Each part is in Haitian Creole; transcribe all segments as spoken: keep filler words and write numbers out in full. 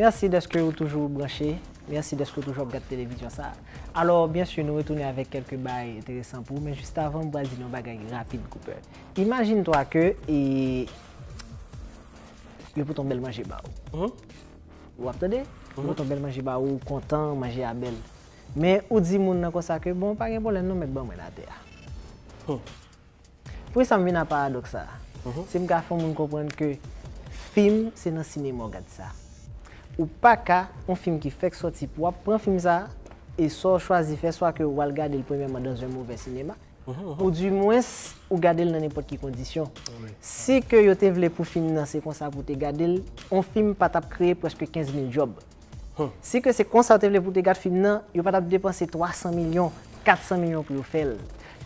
Mèsi dèske ou toujou branche. Mèsi dèske ou toujou ap gad televizyon sa. Alò, byen si, nou retounen avèk kèlke bagay enteresan pou ou, men jis avan, m pral di nou yon bagay rapid, Cooper. Imajine twa ke e, yo pote yon bèl manje ba ou. Ou ap tande? Yo pote yon bèl manje ba ou, ou kontan, manje a bèl. Men ou di moun nan konsa ke, bon, pa gen pwoblèm non, mèt ban mwen l atè a. Poukisa m vin a paradòks sa a? Se m ka fè yon moun konprann ke fim, se nan sinema w gad sa. Ou pa ka, yon fim ki fèk sòti, pou w ap pran fim sa a, e sa w chwazi fè, swa ke w al gade l premyèman dans un mauvais cinéma, ou di mwens, ou gade l nan nenpòt ki kondisyon. Si ke yo te vle pou fim nan se konsa pou te gade l, yon fim pa t ap kreye prèske kenz mil djòb. Si ke se konsa yo te vle pou te gad fim nan, yo pa t ap depanse twa san milyon, kat san milyon pou yo fè l.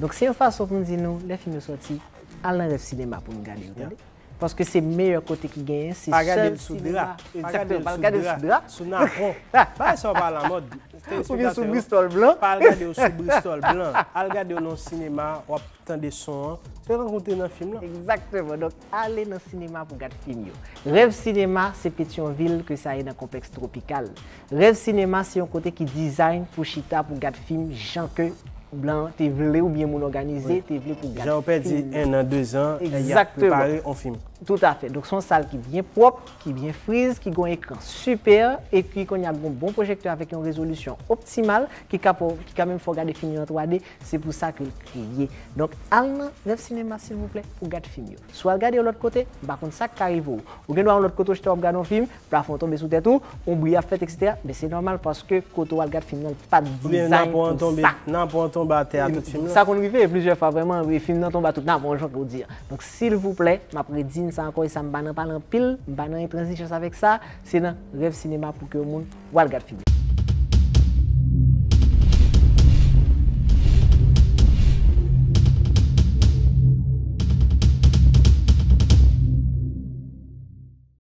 Donk, se yon fason pou m di nou, lè fim yo sòti, al nan rèv sinema pou nou gade yo, tande? Paske se meyè kote ki genyen, se sèl sinema. Egzakteman, pa al gade l sou dra. Sou napon. Bagay sa yo pa alamòd. Oubyen sou bristòl blan. Pa al gade yo sou bristòl blan. Al gade yo nan sinema, w ap tande son an. Se rankontre nan fim lan. Egzakteman. Donk, ale nan sinema pou gad fim yo. Rèv sinema, se Petyonvil, ke sa ye nan konplèks Tropikal. Rèv sinema, se yon kote ki design pou chita, pou gad fim, jan ke blan te vle oubyen moun òganize te vle pou gad fim. Jan yo pèdi en an, de zan, y ap prepare yon fim. Tout à fait. Donk, se yon sal ki byen pwòp, ki byen friz, ki gen yon ekran sipè, epi kounye a gen yon bon pwojektè avèk yon rezolisyon optimal ki ka, ki ka menm fè w gade fim yo an twa D. Se pou sa ke l kreye. Donk, al nan Rèv Sinema, silvouplè, pou gad fim yo. Si w al gade yon lòt kote, m pa konn sa k ka rive w. Ou gen dwa yon lòt kote, w chita w ap gade yon fim, plafon tonbe sou tèt ou, yon bri ap fèt, etsetera. Men se nòmal paske kote w al gad fim nan, l pa t design pou sa. Napon an tonbe atè a tout fim nan. Sa konn rive plizyè fwa vrèman, wi, fim nan tonbe a tout napon, jan ke w di a. Donk, silvouplè, m ap redi n sa ankò, e sa m pa nan pale anpil, m pa nan entranzijans avèk sa, se nan Rèv Sinema pou ke yon moun w al gad fim yo.